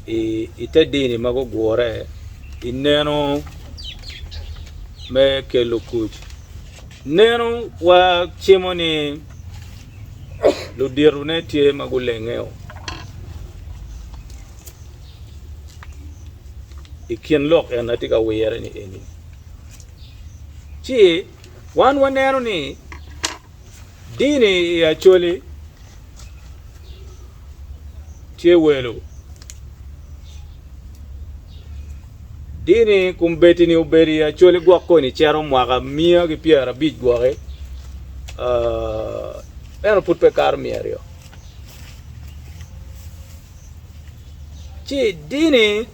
I te dini ma gugure i neno me kelo kuc. Neno wa cimo ni luditone tye ma gulengeo i kin lok en atye ka wire ni eni ci wan waneno ni Dini i Acholi tye welo, dini kombeddi-ni obedo i Acholi gwok koni cito mwaka miya ki pyerabic gwoki ento pud pe kato miya aryo ci dini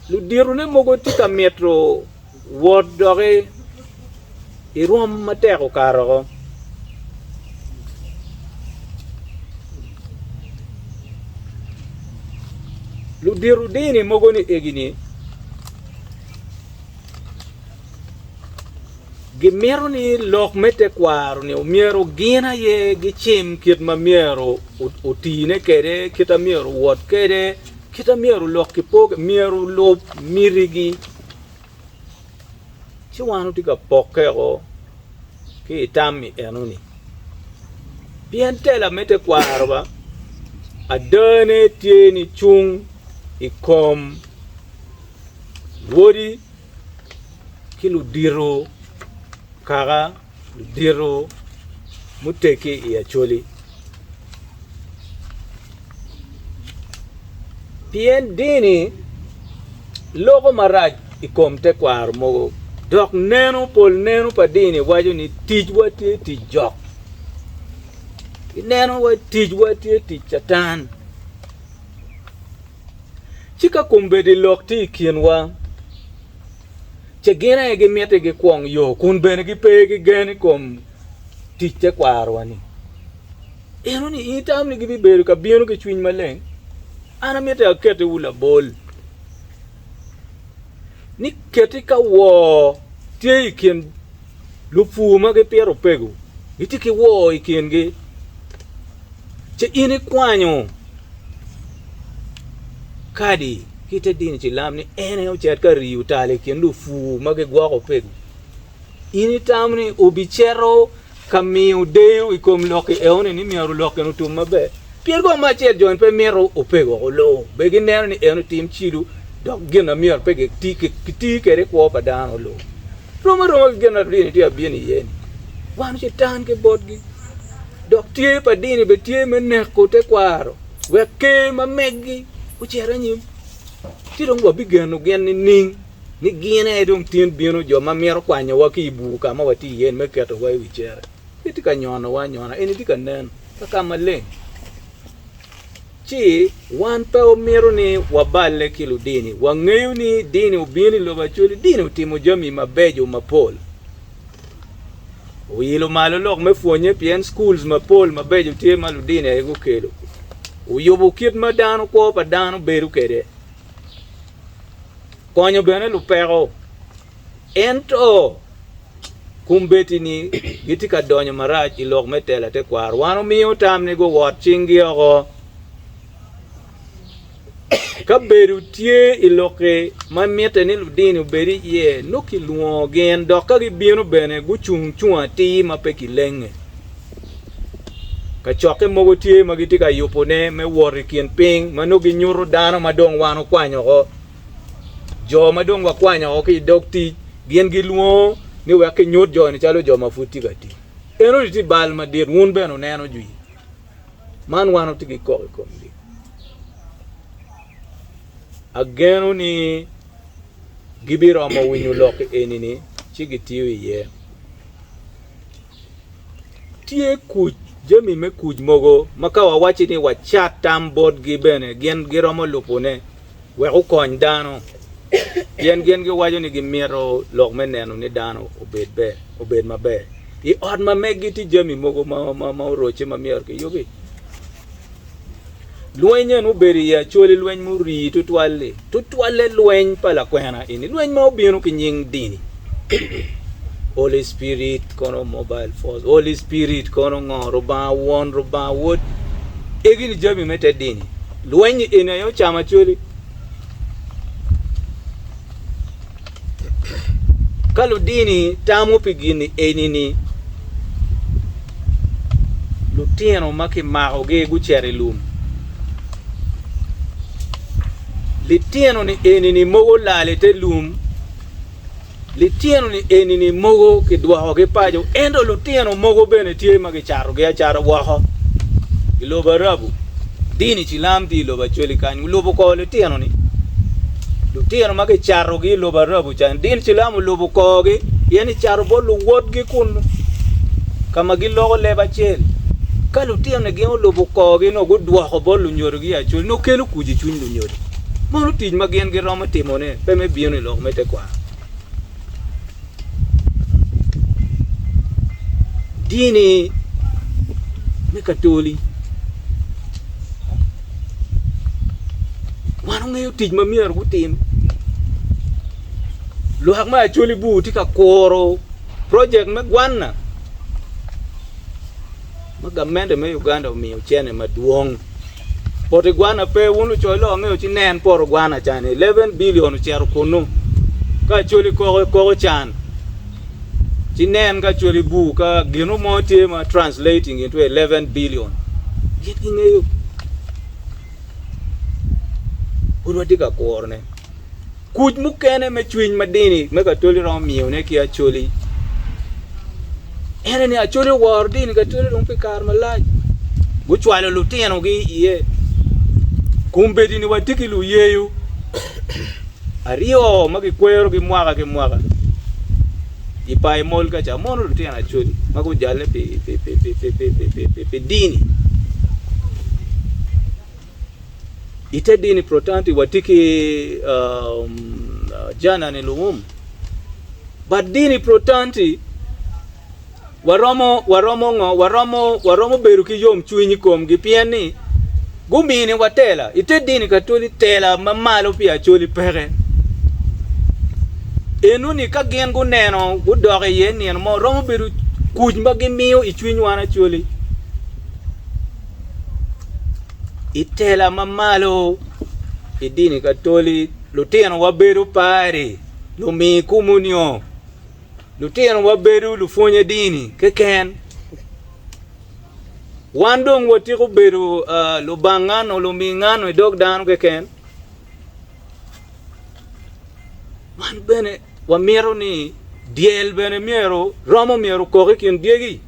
luditone mogo tye ka mito Wot doki i rwom matek okato woko. Ludito dini mogo ni egi-ni gimito ni lok me tekwaro-ni omyero gin aye gicim kit ma myero otine kwede, kit ma myero owot kwede, kit ma myero lok ki po kwede, myero olub mitigi. Ci wan watye ka pokke-o ki i tam-mi enoni pien tela me tekwarowa adane tye ni cung i kom wodi ki ludito kaka ludito muteggi i Acholi. Pien dini loko marac i kom tekwaro mogo dok neno pol neno pa dini waco ni ticwa tye tic jok. Gineno wa ticwa tye tic catan. Ci ka kombeddi lok tye i kinwa, ce gin aye gimiti gikwong yo kun bene gipe ki gen i kom tic tekwarowa-ni. Eno-ni in itamo ni gibibedo ka bino ki cwiny maleng? An amito akettiwu labol ni keti ka wor tye i kin lupur ma gipito opego, gitye ki wor i kingi, ci in ikwanyo kadi ki i te dini cilam ni en aye ocit ka riyo tal i kin lupur ma gigwoko opego. In itamo ni obicito ka miyo deyo i kom lok-ki eoni ni myero lok-ki otum maber? Pien kong me acel jo-ni pe mito opego woko loo, bene gineno ni eno tim cilo dok gin ma myero pe kiti kwede i kwo pa dano loo. Rom aroma ki gin ma dini tye ka bino iye-ni, wan citan ki botgi dok tye pa dini bene tye me neko tekwaro wek ker ma meggi ocit anyim. Ci dong wabigeno gin nining? Ni gin aye dong tin bino jo ma mito kwanyowa ki i bur ka ma watye iye me ketowa i wi cere. Gitye ka nyonowa anyona. Eni tye ka nen ka ka maleng. Ci wan pe wamito ni waballe ki ludini. Wangeyo ni dini obino i lobo Acholi, dini otimo jami mabeco mapol. Oilo malo lok me pwonye pien schools mapol mabeco tye ma ludini aye gukelo. Oyubo kit ma dano kwo pa dano bedo kwede. Konyo bene lupeko. Ento kombeddi-ni gitye ka donyo marac i lok me tela tekwaro. Wan omiyo tam ni guwot cinggi oko. Ka bedo tye i lokki ma mitte ni ludini obed iye, nongo kilwongo gin dok ka gibino bene gucung cung atir ma pe kilenge. Kacokke mogo tye ma gitye ka yubone me wot i kin piny ma nongo ginyuto dano ma dong wan okwanyo woko. Jo ma dong wakwanyo woko ki i dog tic gin gilwongo ni wek kinyut jo-ni calo jo ma pud tye ka tic. Enoni tye bal madit, wun bene wuneno jwi man wan watye ki kok i komgi. Ageno ni gibiromo winyo lok eni-ni ci gitiyo iye. Tye kuc, jami me kuc mogo ma ka wawacci ni wacat tam botgi bene gin giromo lubone wek okony dano pien gin giwaco ni gimito lok me neno ni dano obed ber, obed maber. I ot ma meggi tye jami mogo ma orocce ma myero kiyubi. Lweny en obedo i Acholi lweny murii tutwal-li, tutwalle lweny pa lakwena eni, lweny ma obino ki nying dini. Holy Spirit kono mobile force, Holy Spirit kono ngo, Rubanga Won, Rubanga Wod, egi ni jami me te dini. Lweny eni aye ocamo Acholi. Ka ludini tamo pi gin eni-ni, lutino ma kimakogi gucito i lum. Litino-ni eni-ni mogo olal i te lum, litino-ni eni-ni mogo kidwokogi paco, ento lutino mogo bene tye ma kicatogi acata woko i lobo Arabu. Dini Cilam tye i lobo Acholi kany, olubo kor litino-ni. Lutino ma kicatogi i lobo Arabu ca, dini Cilam olubo korgi pien icato bot luwotgi kunnu ka ma giloko leb acel. Ka lutino-ni gin olubo korgi nongo gudwoko bot lunyodogi i Acholi nongo kelo kuc i cwiny lunyodo. Mono tic ma gin giromo timone pe me bino i lok me tekwaro. Dini me Katoli wan ongeyo tic ma myero gutim. Lwak me Acholi bur tye ka kuro projek me gwanna ma gamente me Uganda omiyo cene madwong. Poto igwana pe, wun lucoc lok angeyo ci nen poto gwana cani 11 billion ocito kunu ka Acholi koko koko can ci nen ka Acholi bur ka gino mo tye ma translating into 11 billion gin gingeyo pud watye ka kurone. Kuc mukene me cwiny ma dini me Katoli romo miyone ki Acholi en aye ni Acholi oworo dini Katoli dong pi kare malac. Gucwalo lutinogi iye. Kombeddi-ni watye ki luyeyo aryo ma kikwerogi mwaka ki mwaka i Paimol ka ca mono lutino Acholi ma gujalle pi dini. I te dini Protanti watye ki Janani Luwum. But dini Protanti waromo waromo ngo waromo waromo bedo ki yomcwiny i komgi pien ni guminiwa tela. I te dini Katoli tela ma malo pi Acholi peke. Enoni ka gin guneno gudok iye nino mo romo bedo kuc ma gimiyo i cwiny wan Acholi. I tela ma malo i dini Katoli, lutinowa bedo pari, lumi komunio, lutinowa bedo lupwonye dini keken. Wan dong watiko bedo lubangano, lumi ngano i dog dano keken. Wan bene wamito ni dyel bene myero, romo myero okok i kin dyegi.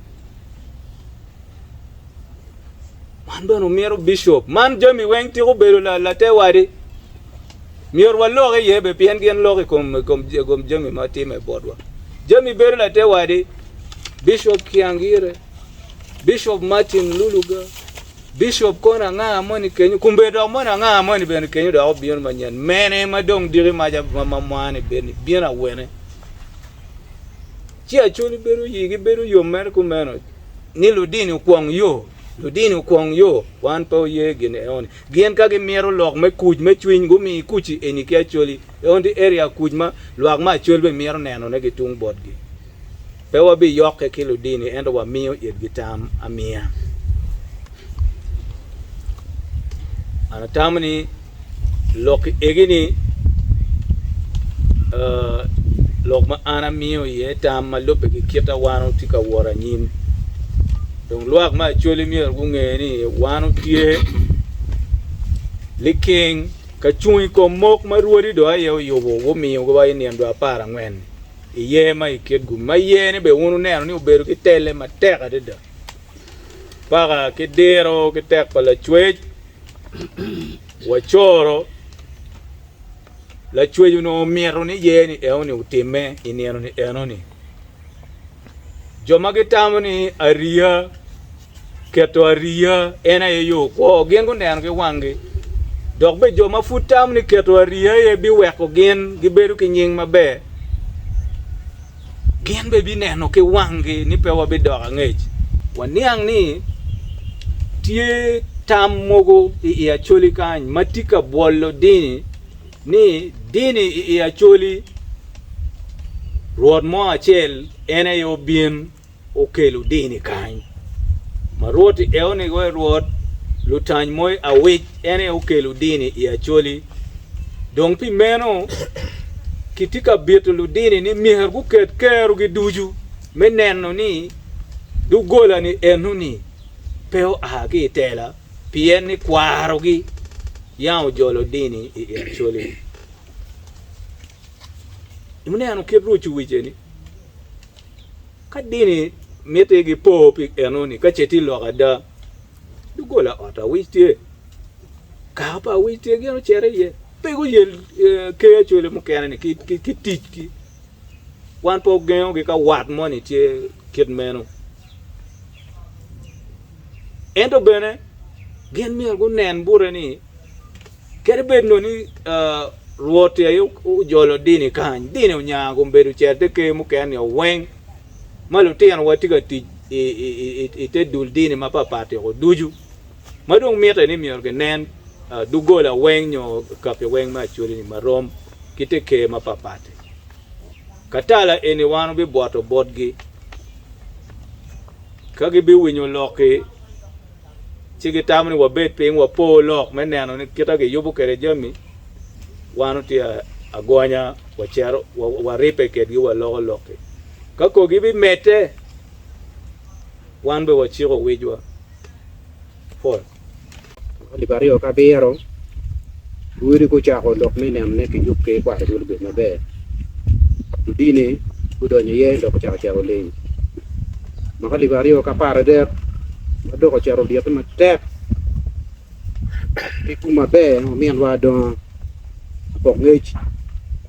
Man bene omito bicop. Man jami weng tiko bedo late wadi. Myero walok iye be pien gin loko i kom jami ma time botwa. Jami bedo late wadi. Bicop Kiangire, Bicop Martin Luluga, Bicop kono anga moni kenyo, kombe dok moni anga moni bene kenyo dok obino manyen. Mene ma dong diki maca ma mwane bed-ni bino awene. Ci Acholi bedo yigi bedo yom mere kumeno. Ni ludini okwong yo, ludini okwong yo, wan pe oye gin eoni. Gin ka gimito lok me kuc me cwiny gumi kuci eni ki Acholi. Eoni tye area kuc ma lwak ma Acholi bene mito nenone ki tung botgi. Pe wabiyokke ki ludini ento wamiyo itgi tam amiya. An atamo ni Lok egi-ni lok ma an amiyo iye tam ma lubbe ki kita wan watye ka wot anyim. Dong lwak me Acholi myero gunge ni wan watye liking ka cung i kom mok ma rwodi dong aye oyubo gumiyowa i nino dwe aparangwen-ni iye ma i Kitgum ma iye-ni bene wun wuneno ni obedo ki telle matek adada paka ki diro ki tek pa Lacwec. Wacoro, Lacwec onongo mito ni ye ni enoni otimme i nino ni enoni. Jo ma gitamo ni ariya, keto ariya en aye yo kwo, gin guneno ki wanggi. Dok bene jo ma pud tamo ni keto ariya aye biweko gin gibedo ki nying maber, Gin bene bineno ki wanggi ni pe wabidok angec. Waniang ni tye tam mogo i i Acholi kany ma tye ka bwolo dini ni dini i i Acholi Rwot mo acel en aye obin okelo dini kany. Ma Rwot i eoni we Rwot lutany moi awic en aye okelo dini i Acholi. Dong pi meno. kitye ka bito ludini ni myero guket kerogi ducu me neno ni doggola-ni enoni pe oa ki i tela pien ni kwarogi yam ojolo dini i Acholi. Ineno kit ruco wice-ni? Ka dini miti gipo pi enoni ka ce tye lok ada, doggola ot awic tye, kaka pa awic tye gin ocito iye. Pe guyel ker Acholi mukene-ni ki ticgi. Wan pe wagengogi ka wat moni tye kit meno. Ento bene gin myero gunen bute ni kadi bed nongo ni Rwot aye ojolo dini kany, dini onya gubedo ocito te ker mukene-ni weng ma lutinowa tye ka tic i te dul dini mapatpat-ti ducu ma dong mitte ni myero ginen doggola weng nyo kaki weng me Acholi-ni marom ki te ker mapatpat-ti. Katala eni wan wabibwoto botgi. Ka gibiwinyo lok-ki, ci gitamo ni wabed piny wapor lok me neno ni kit ma giyubo kwede jami, wan watye agonya wacito waribbe kwedgi waloko lok-ki. Ka kogi bimedde, wan bene waciko wicwa. Pol. Alip 27, Rwodi gucako lok me neno ni kiyub ki kwaro cul obed maber. Ludini gudonyo iye dok ocako cito ling. Mwaka 2013 ma dok ocito olyette matek ki gum maber ominwa Adonga Apok Ngec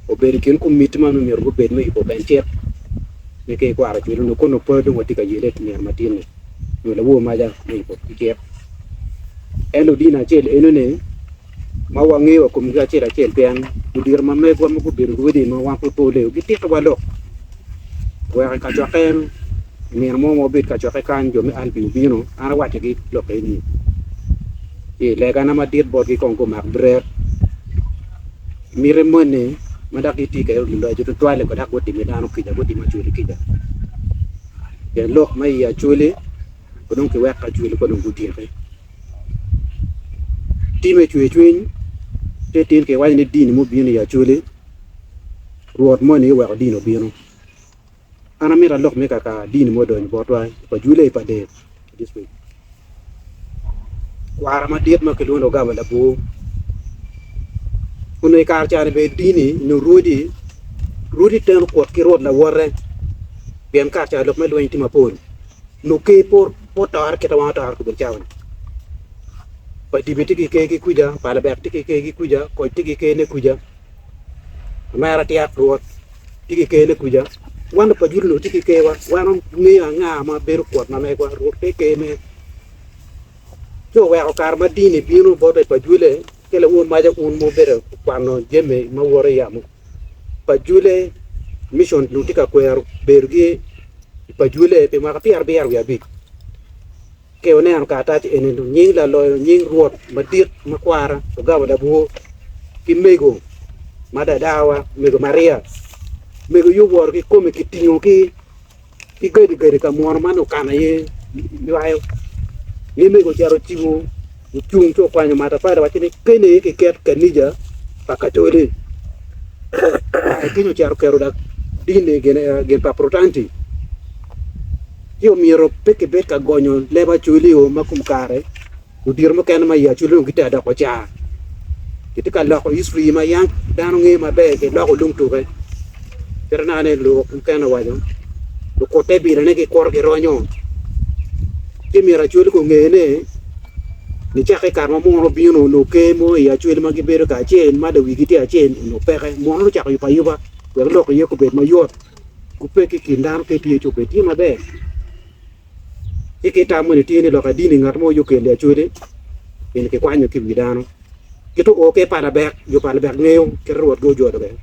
obedo i kin komiti ma onongo myero gubed me yubo pen cik me ker kwaro cul onongo kono pe dong watye ka yele i nino matin-ni. nyo lawor maca me yubo cik. Ento dini acel enoni ma wangeyo wa komgi acel acel pien ludito ma megwa ma gubedo rwodi ma wan pud pe oleyo gititowa lok wek i kacokke i nino mo ma wabedo i kacokke kany jo me Albi obino an awacogi lok eni ci legana madit botgi kong gumak brek miti moni ma dok gitye kwede luloc tutwal-li dok gutimo dano kica gutimo Acholi kica. Pien lok ma i Acholi pe dong kiweko Acholi pe dong gutyeke. Tye me cwer cwiny te tin kiwaco ni dini mubino i Acholi Rwot moni oweko dini obino. An amito alok me kaka dini mo odonyo botwa i Pajule i Pader district. Kwara madit ma kilwongo ni Ogaba Labwor onongo i kare ca-ni bene dini nyo rwodi, rwodi teno kwot ki rwot lawote pien kare ca lok me lweny tye mapol nyo ker pe otore kit ma wan otore kwede cawa-ni padibi tye ki kergi kuca, palabek tye ki kergi kuca, koc tye ki kerne kuca, omera tyak rwot tye ki kerne kuca wan lupajul onongo tye ki kerwa wan wangeyo anga ma bedo kwot ma megwa rwot pe ker mere ci oweko kare ma dini bino bot pajule ki lawor maca un ma wubedo ka kwano jami ma woto i yamo pajule mission onongo tye ka kwero bedogi i pajule pi mwaka 75. Ka wuneno karatac eni nying laloyo nying Rwot madit ma kwara ogamo labwor ki mego ma dadawa mego Maria mego yubworo kikome kitingo ki gadigadi ka mwono ma nongo okano aye ywayo ni mego ocito ocibo ocung ci okwanyo matafali owacci ni kene aye kiket kanija pa katoli kenyo ocito oketo dok dini gin pa protanti. Ci omyero pe kibed ka gonyo leb Acholi-o ma kom kare ludito mukene ma i Acholi dong gitye ka doko car. Gitye ka loko history ma yam dano ngeyo maber giloko lung tuke. Kit ma nene lok mukene owaco lukutte bilane gikuto gironyo. Ci myero Acholi gunge ni nicakke i kare ma muno obino onongo ker mo i Acholi ma gibedo kacel ma lawigi tye acel onongo peke. Muno ocako yubo ayuba wek lok iye gubed mayot. Kubbe ki kin dano pe tye ci obed tye maber. Ci ki tam moni tye ni lok adini ngat mo aye okelo i Acholi gin kikwanyo ki i wi dano. Kit oo ki i palabek, jo palabek ngeyo kit Rwotgi ojolo kwede.